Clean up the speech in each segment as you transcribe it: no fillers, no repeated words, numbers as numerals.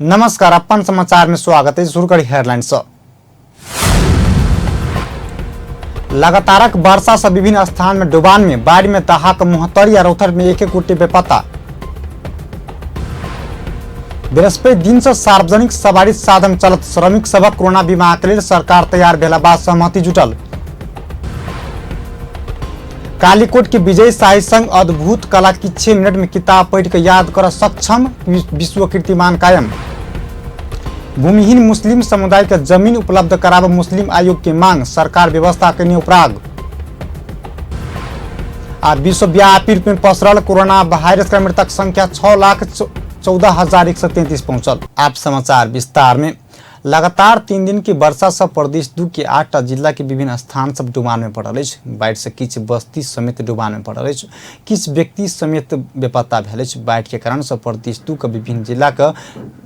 नमस्कार, अपन समाचार में स्वागत है। शुरू करी हेडलाइन से। लगातारक वर्षा से विभिन्न स्थान में डुबान में बाढ़ में दहाक मोहतरी आ रौथर में एक एक गोटे बेपता। बृहस्पति दिन से सार्वजनिक सवारी साधन चलत श्रमिक सभक कोरोना बीमा के लेल सरकार तैयार भेला बाद सहमति जुटल। कालीकोट के विजय शाही संग अद्भुत कला की 6 मिनट में किताब पढ़ के याद कर सक्षम विश्व कीर्तिमान कायम। भूमिहीन मुस्लिम समुदाय के जमीन उपलब्ध कराब मुस्लिम आयोग के मांग, सरकार व्यवस्था के उपराग। आ विश्वव्यापी रूप में पसरल कोरोना वायरस का मृतक संख्या 6,14,133 पहुंचल। आप समाचार विस्तार में। लगातार 3 दिन की वर्षा से प्रदेश 2 के 8 जिला के विभिन्न स्थान सब डुबान में पड़ल अछि। बाढ़ि से किछु बस्ती समेत डुबान में पड़ल अछि, किछु व्यक्ति समेत बेपत्ता भेल अछि। बाढ़ि के कारण से प्रदेश 2 के विभिन्न जिला के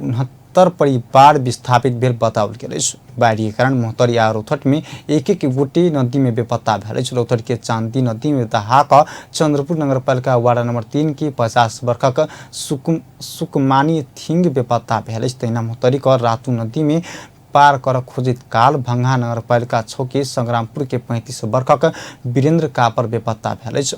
69 परिवार विस्थापित भेल बताओल गेल अछि। बाढ़ि के कारण मोहतरी आ रौथट में एक एक गोटे नदी में बेपत्ता भेल अछि। रौथट के चांदी नदी में दहा कऽ चंद्रपुर नगरपालिका वार्ड नंबर 3 के 50 वर्षक सुकमानी थिंग बेपत्ता भेल अछि। तहिना मोहतरी क रातू नदी में पार कर खोजित काल भंगा नगरपालिका 6 के संग्रामपुर के 35 वर्षक वीरेंद्र कापर बेपत्ता भेल अछि।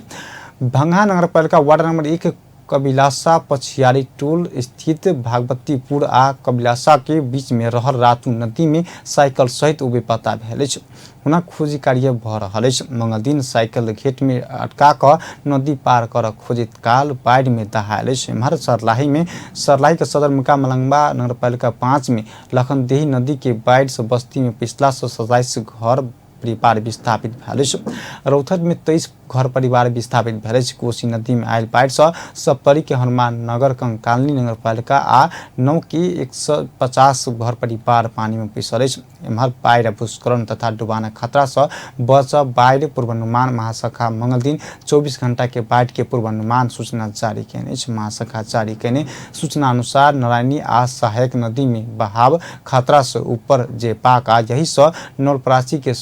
भंगा नगरपालिका वार्ड नंबर 1 कबिलासा पछियारी टोल स्थित भागवतीपुर आ कबिलासा के बीच में रहल रातू नदी में साइकिल सहित ओ बेपत्ता भेल अछि। हुनक खोजी कार्य भऽ रहल अछि। मंगल दिन साइकिल घेट में अटका कऽ नदी पार कर खोजित काल बाढ़ि में दहायल अछि। एम्हर सर्लाही में सर्लाही के सदरमुकाम मलंगवा नगरपालिका 5 में लखनदेही नदी के बाढ़ि से बस्ती में पिछला 27 घर परिवार विस्थापित भेल अछि। रौथट में 23 घर परिवार विस्थापित भेल अछि। कोसी नदी में आयल बाढ़ि से सप्तरी के हनुमान नगर कंकालनी नगरपालिका आ 9 के 150 घर परिवार पानी में पैसल अछि। एम्हर बाढ़ि, भूस्खलन तथा डुबानक खतरा से बचब बाढ़ि पूर्वानुमान महाशाखा मंगल दिन 24 घंटा के बाढ़ि के पूर्वानुमान सूचना जारी केने अछि। महाशाखा जारी केने सूचना अनुसार नारायणी आ सहायक नदी में बहाव खतरा से ऊपर जेबाक आ यही से नवलपरासी के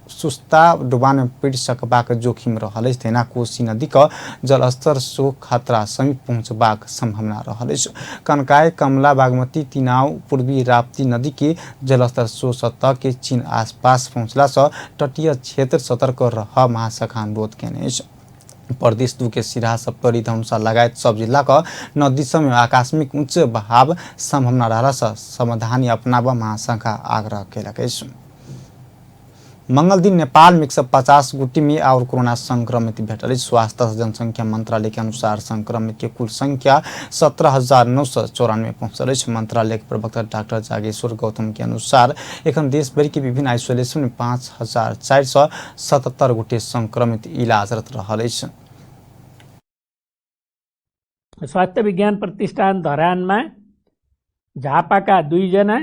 सुस्ता डुबान में पड़ि सकबाक जोखिम रहल अछि। तहिना कोसी नदी के जलस्तर सेहो खतरा समीप पहुंचबाक संभावना रहल अछि। कनकाय, कमला, बागमती, तिनाव, पूर्वी राप्ती नदी के जलस्तर सेहो सतह के चिन्ह आसपास पहुंचला से तटीय क्षेत्र सतर्क रह महाशाखा अनुरोध केने अछि। प्रदेश 2 के सिराहा, सप्तरी, धनुषा लगायत सब जिला के नदी सब में आकस्मिक उच्च बहाव संभावना रहला से सावधानी अपनाब महाशाखा आग्रह केलक अछि। मंगल दिन नेपाल में 150 गोटी में और कोरोना संक्रमित भेटल अछि। स्वास्थ्य तथा जनसंख्या मंत्रालय के अनुसार संक्रमित के कुल संख्या 17,994 पहुंचल अछि। मंत्रालय के प्रवक्ता डॉक्टर जागेश्वर गौतम के अनुसार एखन देश भरि के विभिन्न आइसोलेशन में 5,477 गोटे संक्रमित इलाजरत रहल अछि। स्वास्थ्य विज्ञान प्रतिष्ठान धरानमा झापाका 2 जना,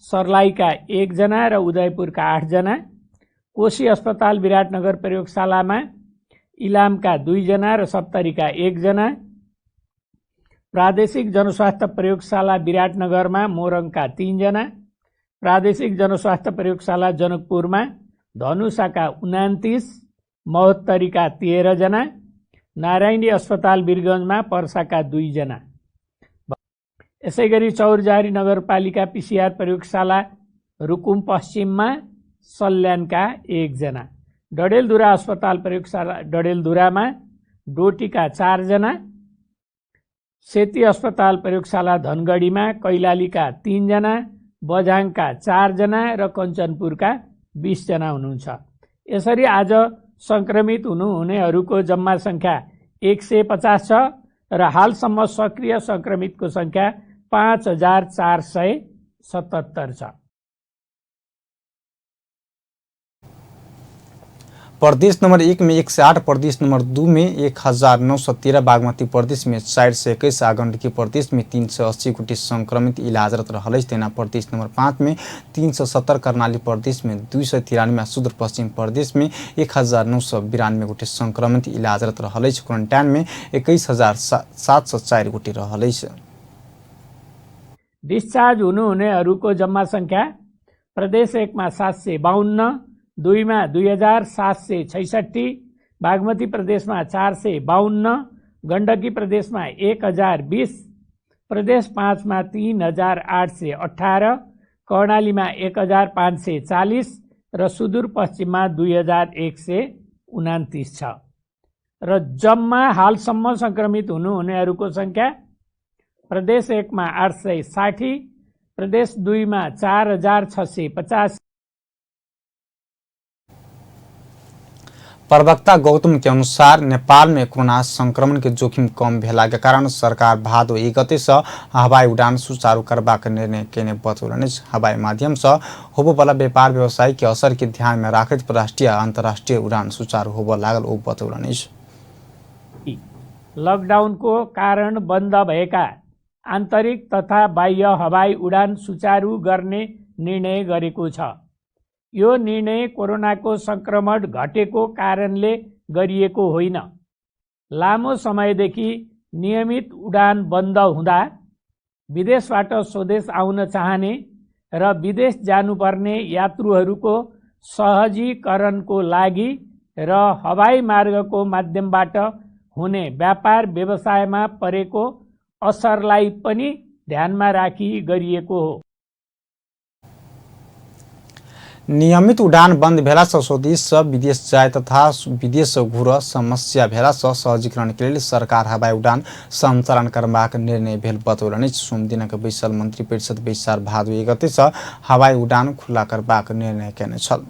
सर्लाहीका 1 जना र उदयपुरका 8 जना, कोशी अस्पताल विराटनगर प्रयोगशालामा इलामका 2 जना र सप्तरीका 1 जना, प्रादेशिक जनस्वास्थ्य प्रयोगशाला विराटनगरमा मोरङका 3 जना, प्रादेशिक जनस्वास्थ्य प्रयोगशाला जनकपुरमा धनुषाका 29, महोत्तरीका 13 जना, नारायणी अस्पताल वीरगञ्जमा पर्साका 2 जना। यसैगरी चौरजारी नगरपालिका पिसिआर प्रयोगशाला रुकुम पश्चिममा सल्यानका 1 जना, डडेलधुरा अस्पताल प्रयोगशाला डडेलधुरामा डोटीका 4 जना, सेती अस्पताल प्रयोगशाला धनगढीमा कैलालीका 3 जना, बझाङका 4 जना र कञ्चनपुरका 20 जना हुनुहुन्छ। यसरी आज संक्रमित हुनुहुनेहरूको जम्मा संख्या 150 छ र हालसम्म सक्रिय संक्रमितको संख्या 5,477 छ। प्रदेश नंबर 1 में 108, प्रदेश नंबर 2 में 1,913, बागमती प्रदेश में 421 आ गंडकी प्रदेश में 380 गोटे संक्रमित इलाजरत रहल अछि। तहिना प्रदेश नंबर 5 में 370, कर्णाली प्रदेश में 293 आ सुदूरपश्चिम प्रदेश में 1,992 गोटे संक्रमित इलाजरत रहल अछि। क्वारंटाइन में 21,704 गोटे रहल अछि। डिस्चार्ज हुनुहुनेहरूको जम्मा संख्या प्रदेश 1 मा 752, 2 मा 2,766, बागमती प्रदेशमा 452, गण्डकी प्रदेशमा 1,020, प्रदेश 5 मा 3818, कर्णालीमा 1540 र सुदूरपश्चिममा 2129 छ। र जम्मा हालसम्म संक्रमित हुनुहुनेहरूको संख्या प्रदेश 1 मा 860, प्रदेश 2 मा 4650। प्रवक्ता गौतम के अनुसार नेपाल में कोरोना संक्रमण के जोखिम कम भेला के कारण सरकार भादो 1 गते से हवाई उड़ान सुचारू करबाक निर्णय केने बतौलनि। हवाई माध्यम से होबो वाला व्यापार व्यवसाय के असर के ध्यान में राखैत राष्ट्रीय आ अंतर्राष्ट्रीय उड़ान सुचारू होबो लागल ओ बतौलनि। लकडाउनको कारण बन्द भएका आन्तरिक तथा बाह्य हवाई उडान सुचारू गर्ने निर्णय गरेको छ। यो निर्णय कोरोनाको संक्रमण घटेको कारणले गरिएको होइन। लामो समयदेखि नियमित उडान बन्द हुँदा विदेशबाट स्वदेश आउन चाहने र विदेश जानुपर्ने यात्रुहरूको सहजीकरणको लागि र हवाई मार्गको माध्यमबाट हुने व्यापार व्यवसायमा परेको असरलाई पनि ध्यानमा राखी गरिएको हो। नियमित उडान बंद भेला से स्वदेश से विदेश जाए तथा विदेश घुर समस्या भेला से सहजीकरण के लेल सरकार हवाई उडान संचालन करबाक निर्णय भेल बतौलनि। सोमदिनक बैसल मंत्री परिषद बैसार भादो 1 गते से हवाई उडान खुला करबाक निर्णय केने छल।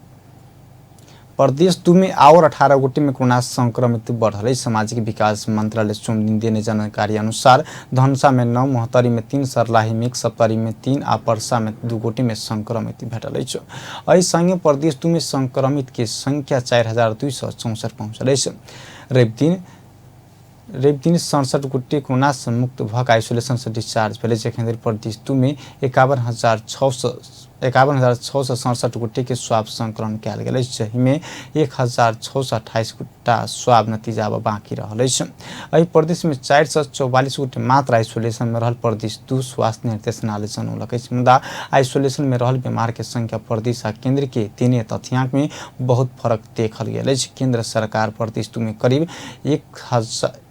प्रदेश 2 में और 18 गोटे में कोरोना संक्रमित बढ़ल अछि। सामाजिक विकास मंत्रालय सोमदिन देने जानकारी अनुसार धनुषा में 9, महोत्तरी में 3, सर्लाही में 1, सप्तरी में 3 आ परसा में 2 गोटे में संक्रमित भेटल अछि। एहि संगे प्रदेश 2 में संक्रमित के संख्या 4264 पहुंचल अछि। रवि दिन 67 गोटे कोरोना से मुक्त भऽ कऽ आइसोलेशन से डिस्चार्ज भेल अछि। एखन धरि प्रदेश 2 में 51,667 गोटे के स्वाब संकलन कयल गेल अछि, जाहिमे 1628 गोटा स्वाब नतीजा आब बाँकी रहल अछि। एहि प्रदेश में 444 गोटे मात्र आइसोलेशन में रहल प्रदेश 2 स्वास्थ्य निर्देशनालय जनौलक अछि। मुदा आइसोलेशन में रहल बीमार के संख्या प्रदेश आ केंद्र के देने तथ्यांक में बहुत फरक देखल गेल अछि। केंद्र सरकार प्रदेश 2 में करीब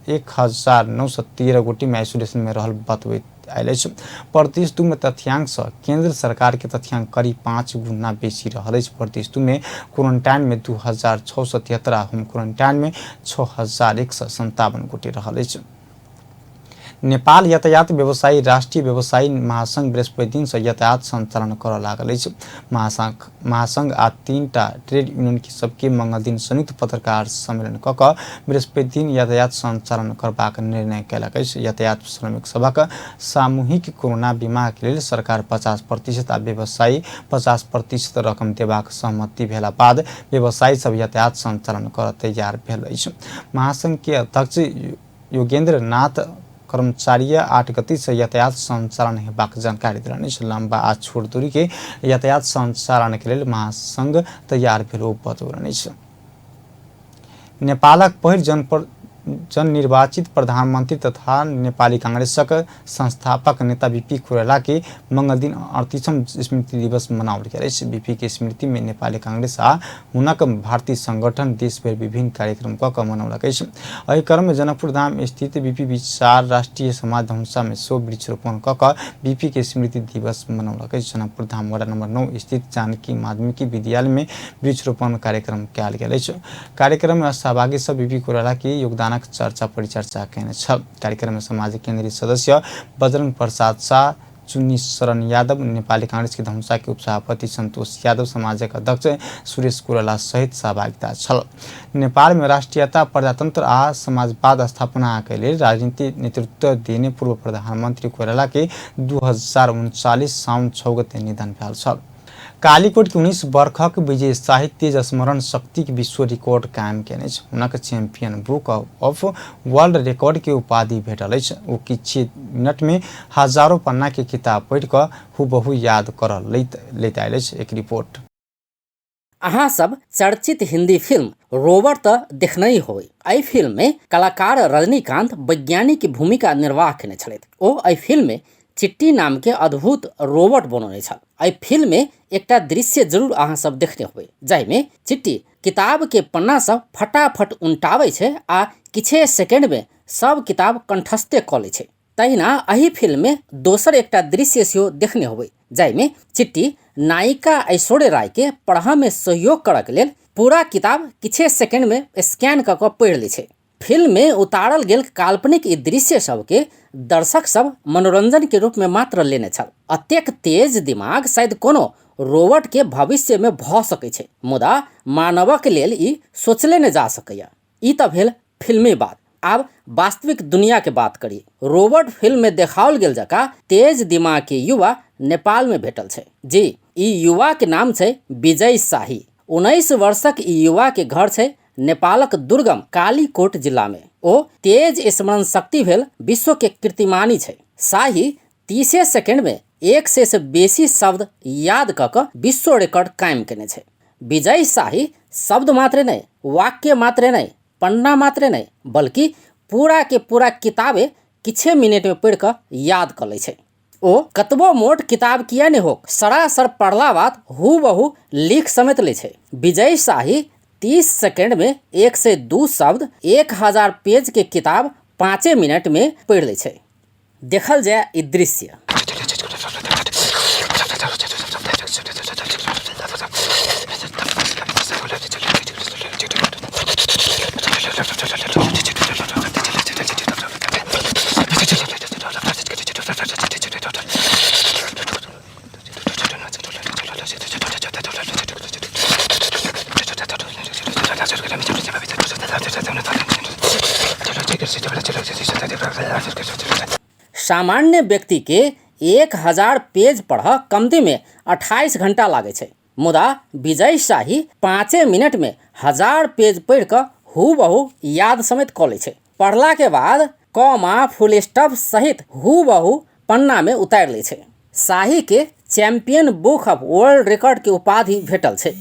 1913 गोटे में आइसोलेशन में रहल बतबैत आयल अछि। प्रदेश 2 में तथ्यांक से केंद्र सरकार के तथ्यांक करीब 5 गुना बेसी रहल अछि। प्रदेश 2 में क्वारंटाइन में 2673 आ होम क्वारंटाइन में 6157 गोटे रहल अछि। नेपाल यातायात व्यवसायी राष्ट्रीय व्यवसायी महासंघ बृहस्पति दिन से यातायात संचालन करऽ लागल अछि। महासंघ आ 3 टा ट्रेड यूनियन के सबके मंगल दिन संयुक्त पत्रकार सम्मेलन कऽ कऽ बृहस्पति दिन यातायात संचालन करबाक निर्णय कयलक अछि। यातायात श्रमिक सभक सामूहिक कोरोना बीमा के लेल सरकार 50% आ व्यवसायी 50% रकम देबाक सहमति भेला बाद व्यवसायी सब यातायात संचालन करऽ तैयार भेल अछि। महासंघ के अध्यक्ष योगेंद्र नाथ कर्मचारी 8 गति से यातायात संचालन हेबाक जानकारी देलनि अछि। लंबा आ छोट दूरी के यातायात संचालन के लेल महासंघ तैयार भेल ओ बतौलनि अछि। नेपालक पहिल जननिर्वाचित प्रधानमंत्री तथा नेपाली कांग्रेसक संस्थापक नेता बीपी कोइराला के मंगल दिन 38वां स्मृति दिवस मनाओल गेल अछि। बीपी के स्मृति में नेपाली कांग्रेस आ हुनक भारतीय संगठन देशभरि विभिन्न कार्यक्रम कऽ कऽ मनौलक अछि। एहि क्रम में जनकपुर धाम स्थित बीपी विचार राष्ट्रीय समाज धनुषा में सेहो वृक्षारोपण कऽ कऽ बीपी के स्मृति दिवस मनौलक अछि। जनकपुर धाम वार्ड नंबर 9 स्थित जानकी माध्यमिक विद्यालय में वृक्षारोपण कार्यक्रम कयल गेल अछि। कार्यक्रम में सहभागी सब बीपी कोइराला के योगदानक चर्चा परिचर्चा केने छल। कार्यक्रम में समाज केंद्रीय सदस्य बजरंग प्रसाद शाह, चुन्नी शरण यादव, नेपाली कांग्रेस के धनुषा के उपसभापति संतोष यादव, समाजक अध्यक्ष सुरेश कोइराला सहित सहभागिता छल। नेपाल में राष्ट्रीयता, प्रजातंत्र आ समाजवाद स्थापना के लेल राजनीतिक नेतृत्व देने पूर्व प्रधानमंत्री कोइराला के 2039 साउन 6 गते निधन भेल छल। कालीकोट के 19 वर्षक विजय शाही तेज स्मरण शक्ति के विश्व रिकॉर्ड कायम केने अछि। हुनक champion book of world record के उपाधि भेटल अछि। ओ किछु मिनट में हजारों पन्ना के किताब पढ़ि कऽ हुबहु याद करऽ लैत आयल अछि। एक रिपोर्ट। अहाँ सब चर्चित हिंदी फिल्म रोवर त देखने होबै। एहि फिल्म में कलाकार रजनीकांत वैज्ञानिक के भूमिका निर्वाह केने छलथि। ओ एहि फिल्म में चिट्टी नाम के अद्भुत रोबोट बनौने छल। एहि फिल्म में एकटा दृश्य जरूर अहाँ सब देखने होबै, जाहिमे चिट्टी किताब के पन्ना सब फटाफट उल्टाबै छै आ किछे सेकेंड में सब किताब कंठस्थे कऽ लै छै। तहिना एहि फिल्म में दोसर एकटा दृश्य सेहो देखने होबै, जाहिमे चिट्टी नायिका ऐश्वर्या राय के पढ़ऽ में सहयोग करऽ के लेल पूरा किताब किछे सेकेंड में स्कैन कऽ कऽ पढ़ि लै छै। फिल्म में उतारल गेल काल्पनिक ई दृश्य सबके दर्शक सब मनोरंजन के रूप में मात्र लेने छल। अतेक तेज दिमाग शायद कोनो रोबोट के भविष्य में भऽ सकै छै, मुदा मानवक लेल ई सोचले नहि जा सकैया। ई तऽ भेल फिल्मी बात। आब वास्तविक दुनिया के बात करी। रोबोट फिल्म में देखाओल गेल जकाँ तेज दिमाग के युवा नेपाल में भेटल छै। जी, ई युवा के नाम छै विजय शाही। 19 वर्षक ई युवा के घर छै नेपालक दुर्गम कालीकोट जिला में। ओ तेज स्मरण शक्ति भेल विश्व के कीर्तिमानी छै। शाही 30 सेकेंड में 100 से बेसी शब्द याद कऽ कऽ विश्व रिकॉर्ड कायम केने छै। विजय शाही शब्द मात्रे नहि, वाक्य मात्रे नहि, पन्ना मात्रे नहि, बल्कि पूरा के पूरा किताबे किछे मिनट में पढ़ि कऽ याद कऽ लै छै। ओ कतबो मोट किताब किया नहि हो, सरासर पढ़ला बाद हूबहू लिख समेत लै छै। विजय शाही 30 सेकेंड में 102 शब्द 1000 पेज के किताब 5 मिनट में पढ़ि लै छै। देखल जाय ई दृश्य। सामान्य व्यक्ति के 1000 पेज पढ़ कमती में 28 घंटा लागै छै, मुदा विजय शाही 5 मिनट में 1000 पेज पढ़ि कऽ हूबहू याद समेत कऽ लै छै। पढ़ला के बाद कॉमा फुल स्टॉप सहित हूबहू पन्ना में उतारि लै छै। शाही के champion book of world record के उपाधि भेटल छै।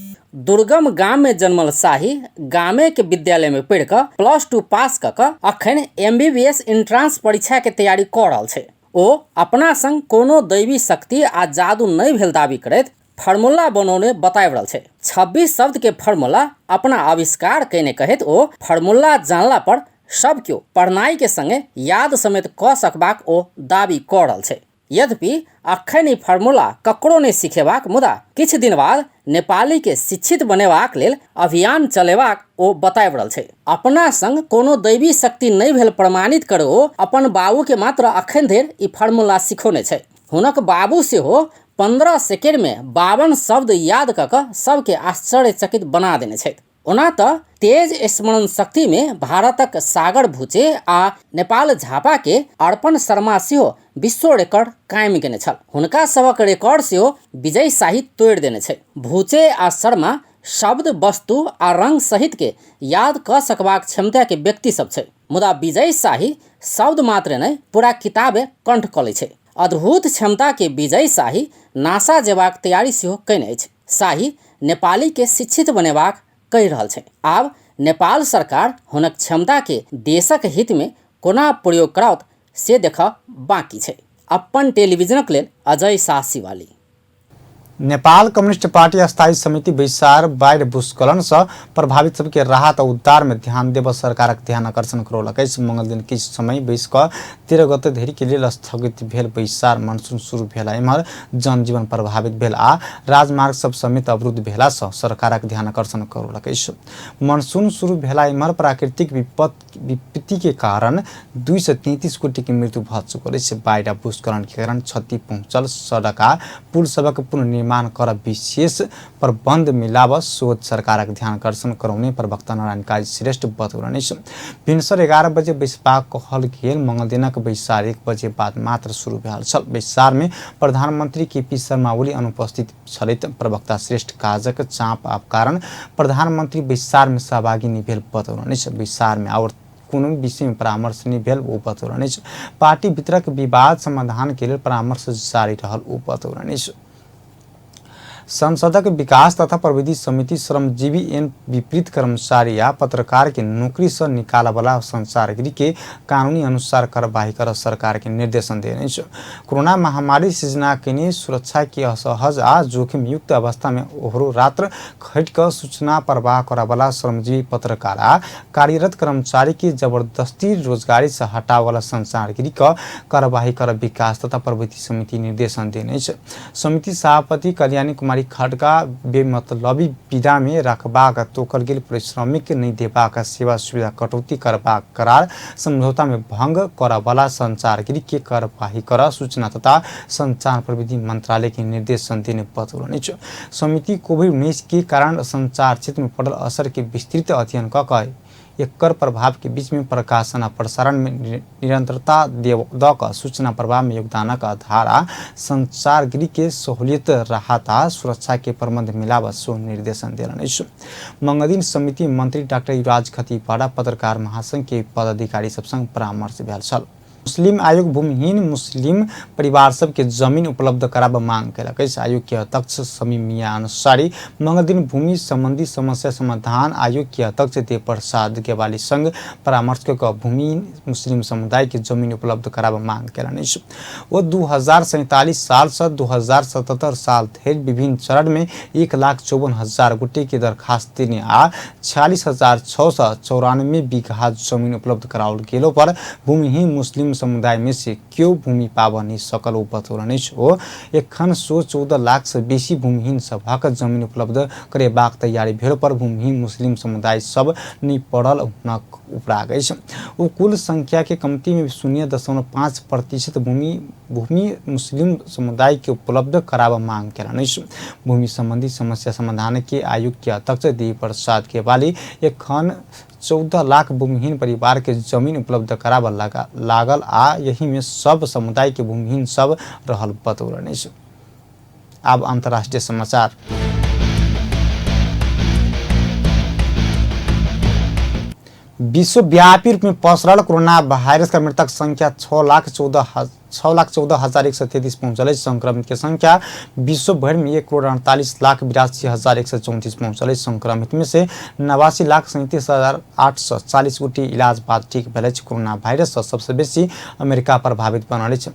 दुर्गम गाम में जन्मल शाही गामे के विद्यालय में पढ़ि कऽ +2 पास कऽ कऽ अखन MBBS entrance परीक्षा के तैयारी कऽ रहल छै। ओ अपना संग कोनो दैवी शक्ति आ जादू नहि भेल दावी करैत फार्मूला बनौने बताबि रहल छै। 26 शब्द के फार्मूला अपना आविष्कार कयने कहैत ओ फार्मूला जानला पर सब केओ पढ़नाइ के संगे याद समेत कऽ सकबाक ओ दावी कऽ रहल छै। यद्यपि अखन ई फार्मूला ककरो नहि सिखेबाक, मुदा किछु दिन बाद नेपाली के शिक्षित बनेबाक लेल अभियान चलेबाक ओ बताबि रहल छै। अपना संग कोनो दैवी शक्ति नहि भेल प्रमाणित कर ओ अपन बाबू के मात्र अखन धरि ई फार्मूला सिखौने छै। हुनक बाबू सेहो 15 सेकेंड में 52 शब्द याद कऽ कऽ सबके आश्चर्यचकित बना देने छथि। ओना तऽ तेज स्मरण शक्ति में भारतक सागर भुचे आ नेपाल झापा के अर्पण शर्मा सेहो विश्व रिकॉर्ड कायम केने छल। हुनका सबक रिकॉर्ड सेहो विजय शाही तोड़ि देने छै। भुचे आ शर्मा शब्द, वस्तु आ रंग सहित के याद कऽ सकबाक क्षमता के व्यक्ति सब छै, मुदा विजय शाही शब्द मात्र नहि पूरा किताबे कंठ कऽ लै छै। अद्भुत क्षमता के विजय शाही नासा जेबाक तैयारी सेहो कयने अछि। शाही नेपाली के शिक्षित बनेबाक कहि रहल छै। आब नेपाल सरकार हुनक क्षमता के देशक हित में कोना प्रयोग कराओत से देखऽ बाकी छै। अपन टेलीविजनक लेल अजय शाह शिवाली। नेपाल कम्युनिस्ट पार्टी स्थायी समिति बैसार बाढ़ि भूस्खलन सँ प्रभावित सबके राहत आ उद्धार में ध्यान देब सरकारक ध्यान आकर्षण करौलक अछि। मंगल दिन किछु समय बैस कऽ 13 गते धरि के लेल स्थगित भेल बैसार मनसून शुरू भेला एम्हर जनजीवन प्रभावित भेल आ राजमार्ग सब समेत अवरुद्ध भेला सँ सरकारक ध्यान आकर्षण करौलक अछि। मनसून शुरू भेला एम्हर प्राकृतिक विपत्ति के कारण 233 गोटे के मृत्यु भऽ चुकल अछि। बाढ़ि आ भूस्खलन के कारण क्षति पहुंचल सड़क आ पुल सभक पुनर्निर्माण कर विशेष प्रबंध मिलाब शोध सरकारक ध्यान आकर्षण करौने प्रवक्ता नारायण काजी श्रेष्ठ बतौलनि अछि। भिनसर 11 बजे बैसबाक कहल गेल मंगल दिनक बैसार 1 बजे बाद मात्र शुरू भेल छल। बैसार में प्रधानमंत्री केपी शर्मा ओली अनुपस्थित छलथि। प्रवक्ता श्रेष्ठ काजक चाप आ कारण प्रधानमंत्री बैसार में सहभागी नहि भेल बतौलनि अछि। बैसार में आओर कोनो विषय में परामर्श नहि भेल ओ बतौलनि अछि। पार्टी भीतरक विवाद समाधान के लेल परामर्श जारी रहल ओ बतौलनि अछि। संसदक विकास तथा प्रविधि समिति श्रमजीवी एन विपरीत कर्मचारी आ पत्रकार के नौकरी से निकालबला संचारगृह के कानूनी अनुसार कार्यवाही कर सरकार के निर्देशन देने अछि। कोरोना महामारी सिजना के सुरक्षा के असहज आ जोखिम युक्त अवस्था में ओहरो रात्र खटि कऽ सूचना प्रवाह करबला श्रमजीवी पत्रकार आ कार्यरत कर्मचारी के जबरदस्ती रोजगारी से हटावला संचारगृह क कार्यवाही कर विकास तथा प्रविधि समिति निर्देशन देने अछि। समिति सभापति कल्याणी कुमारी खड्का बेमतलबी विदा में रखबाक तोकल गेल परिश्रमिक नहि देबाक सेवा सुविधा कटौती करबाक करार समझौता में भंग करबला संचारगृह के कार्यवाही कर सूचना तथा संचार प्रविधि मंत्रालय के निर्देशन देने बतौलनि अछि। समिति कोविड-19 के कारण संचार क्षेत्र में पड़ल असर के विस्तृत अध्ययन कऽ कऽ एकर प्रभाव के बीच में प्रकाशन आ प्रसारण में निरंतरता दऽ कऽ सूचना प्रवाह में योगदानक आधार आ संचार गृह के सहूलियत, राहत आ सुरक्षा के प्रबंध मिलाब सेहो निर्देशन देलनि अछि। मंगलदिन समिति मंत्री डाक्टर युवराज खतीपाड़ा पत्रकार महासंघ के पदाधिकारी सब संग परामर्श भेल छल। मुस्लिम आयोग भूमिहीन मुस्लिम परिवार सबके जमीन उपलब्ध कराब मांग केलक अछि। आयोग के अध्यक्ष समी मियां अंसारी मंगलदिन भूमि संबंधी समस्या समाधान आयोग के अध्यक्ष देव प्रसाद गेवाली संग परामर्श कऽ कऽ भूमिहीन मुस्लिम समुदाय के जमीन उपलब्ध कराब मांग केलनि अछि। ओ 2047 साल से 2077 साल धरि विभिन्न चरण में 1,54,000 गोटे के दरखास्त देने आ 46,694 बीघा जमीन उपलब्ध कराओल गेलो पर भूमिहीन मुस्लिम समुदाय में से केओ भूमि पाबऽ नहि सकल ओ बतौलनि अछि। ओ एखन 114 लाख से बेसी भूमिहीन सभक जमीन उपलब्ध करेबाक तैयारी भेल पर भूमिहीन मुस्लिम समुदाय सब नहि पड़ल हुनक उपराग अछि। ओ कुल संख्या के कमती में 0.5% भूमि भूमि मुस्लिम समुदाय के उपलब्ध कराबऽ मांग केलनि अछि। भूमि संबंधी समस्या समाधान के आयोग के अध्यक्ष देवी प्रसाद केवाली एखन 14 लाख भूमिहीन परिवार के जमीन उपलब्ध कराबऽ लागल आ यही में सब समुदाय के भूमिहीन सब रहल बतौलनि अछि। आब अंतर्राष्ट्रीय समाचार। विश्वव्यापी रूप में पसरल कोरोना वायरस का मृतक संख्या 6,14,133 पहुंचल अछि। संक्रमित के संख्या विश्व भर में 1,48,82,134 पहुंचल अछि। संक्रमित में से 89,37,840 गोटी इलाज बाद ठीक भेल अछि। कोरोना वायरस से सबसे बेसी अमेरिका प्रभावित बनल अछि।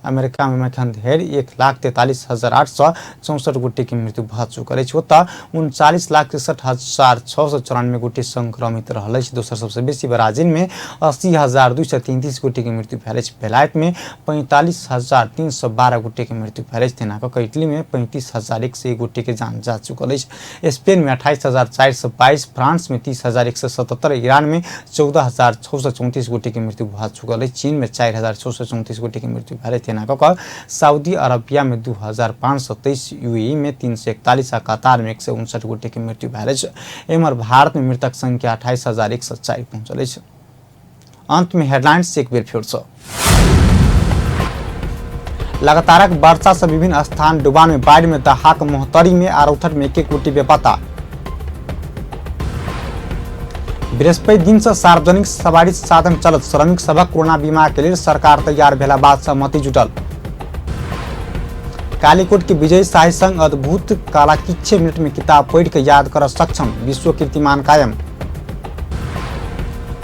अमेरिका में एखन धरि 1,43,864 गोटे के मृत्यु भऽ चुकल अछि। ओतऽ 39,61,694 गोटे संक्रमित रहल अछि। दोसर सबसे बेसी ब्राजील में 80,233 गोटे के मृत्यु भेल अछि। बेलायत में 45,312 गोटे के मृत्यु भेल अछि। तेना कऽ इटली में 35,101 गोटे के जान जा चुकल अछि। स्पेन में 28,422, फ्रांस में 30,177, ईरान में 14,634 गोटे के मृत्यु भऽ चुकल अछि। चीन में 4,634 गोटे के मृत्यु भेल अछि। तेना कऽ कऽ सऊदी अरबिया में 2,523, यूएई में 341 आ कतार में 159 गोटे के मृत्यु भेल अछि। एम्हर भारत में मृतक संख्या 28,104 पहुंचल अछि। अंत में हेडलाइंस एक बेर फेर से। लगातारक वर्षा से विभिन्न स्थान डुबान में बाढ़ में दहाक मोहतरी में आरौथट में एक गोटी बेपता। बृहस्पति दिन से सार्वजनिक सवारी साधन चलत। श्रमिक सभक कोरोना बीमा के लेल सरकार तैयार भेला बाद सहमति जुटल। कालीकोट के विजय शाही संग अद्भुत कला किछे मिनट में किताब पढ़ के याद कर सक्षम, विश्व कीर्तिमान कायम।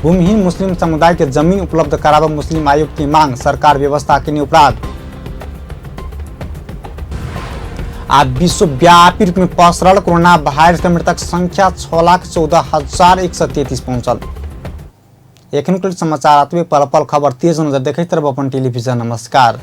भूमिहीन मुस्लिम समुदाय के जमीन उपलब्ध कराबऽ मुस्लिम आयोग की मांग, सरकार व्यवस्था के उपराग। आ विश्वव्यापी रूप में पसरल कोरोना वायरस के मृतक संख्या 6,14,133 पहुंचल। एखन समाचार आतबे पल पल खबर तेज नजर देखैत रहब अपन टेलीविजन। नमस्कार।